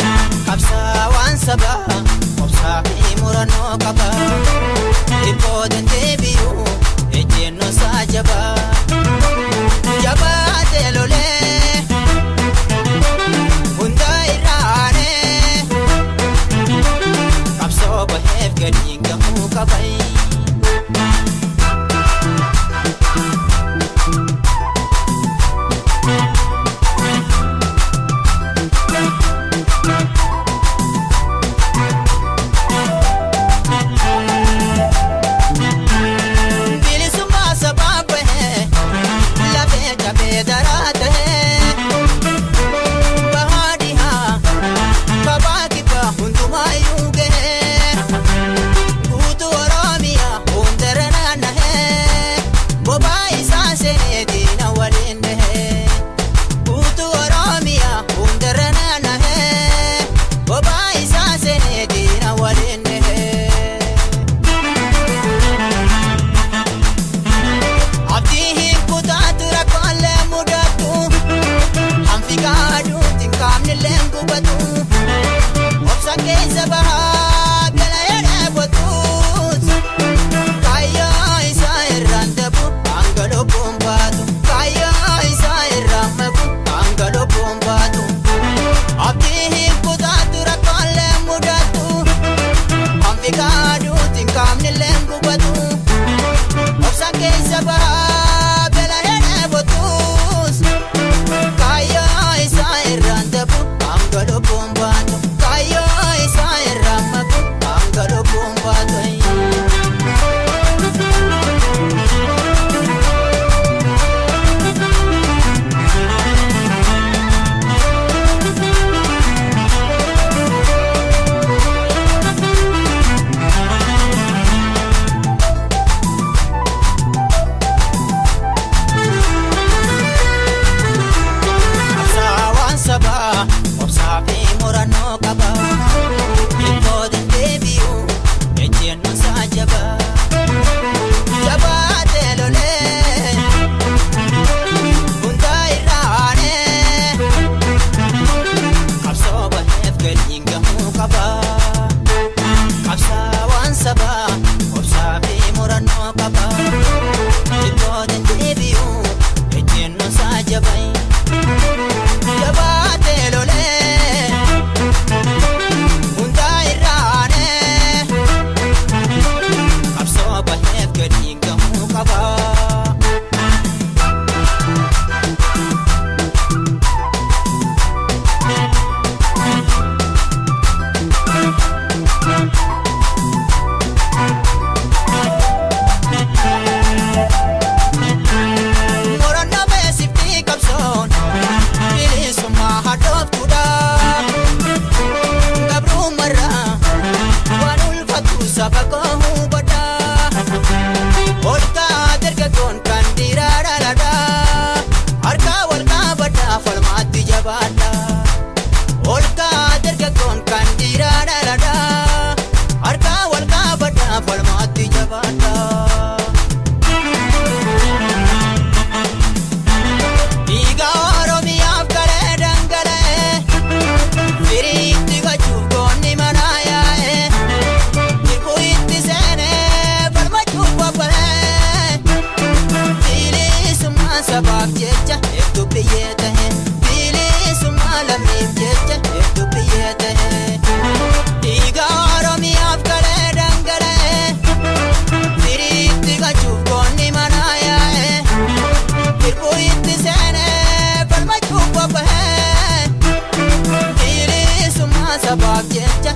Qabsaawaan sabaa obsaa fi murannoo qaba. Dhibboo dandeebi'u ejjennoo isaa jabaa. Jabaatee lolee hunda irraanee qabsoo baheef gadi gahuu qaba. Bilisummaa sabaa bahee lafee cabee daraa tahee bahaa dhihaa kabaa kibbaa hundumaayyuu gahee guutuu Oromiyaa hundara naannahee bobaa isaa seenee diina waliin dhahee guutuu Oromiyaa hundara naannahee bobaa isaa seenee diina waliin dhahee. Abdii hin kutaatu rakkoolee mudatu hanfi kaaduutti hin qaamnillee gubatu obsa keessa bahaa gala dheebotus kaayyoo isaa irraan dabu hanga lubbuun baatu kaayyoo isaa irraan mabu hanga lubbuun baatu abdii hin kutaatu rakkoolee mudatu hanfi kaaduutti hin qaamnillee gubatu. Obsa keessa bahaa bela dheebotus kaayyoo isaa irraan dabu hanga lubbuun baatu kaayyoo isaa irraan mabu hanga lubbuun baatu. Qabsaawaan sabaa obsaa fi murannoo qaba. Dhibboo dandeebi'u ejjennoon isaa jabaa. Jabaatee lolee hunda irraanee qabsoo baheef galiin gahuu qaba. Qabsaawaan sabaa obsaa fi murannoo qaba. Dhibboo dandeebi'u ejjennoon isaa jabaa. Jabaatee lolee hunda irraanee qabsoo baheef gadiin gahuu qaba. Murannoo beeksiftii qabsoon bilisummaa hadhooftuudha. Gabrummarraa waan ulfaatu saba koo hubadha. Olkaa dargaggoon kan dhiiraa dhalaadha. Harka wal qabadha falmaatti jabaadha. Olkaa dargaggoon kan dhiiraa dhalaadha. Harka wal qabadha falmaatti jabaadha. Dhiiga Oromiyaaf galee dhangala'ee firii itti gochuuf goonni manaa yaa'ee dhiquu itti seenee falmachuuf bobba'ee bilisummaa sabaaf jecha hedduu biyyee ta'e bilisummaa lammiif jecha hedduu biyyee ta'e dhiiga Oromiyaaf galee dhangala'ee firii itti gochuuf goonni manaa yaa'ee. Dhiquu itti seenee falmachuuf bobba'ee bilisummaa sabaaf jecha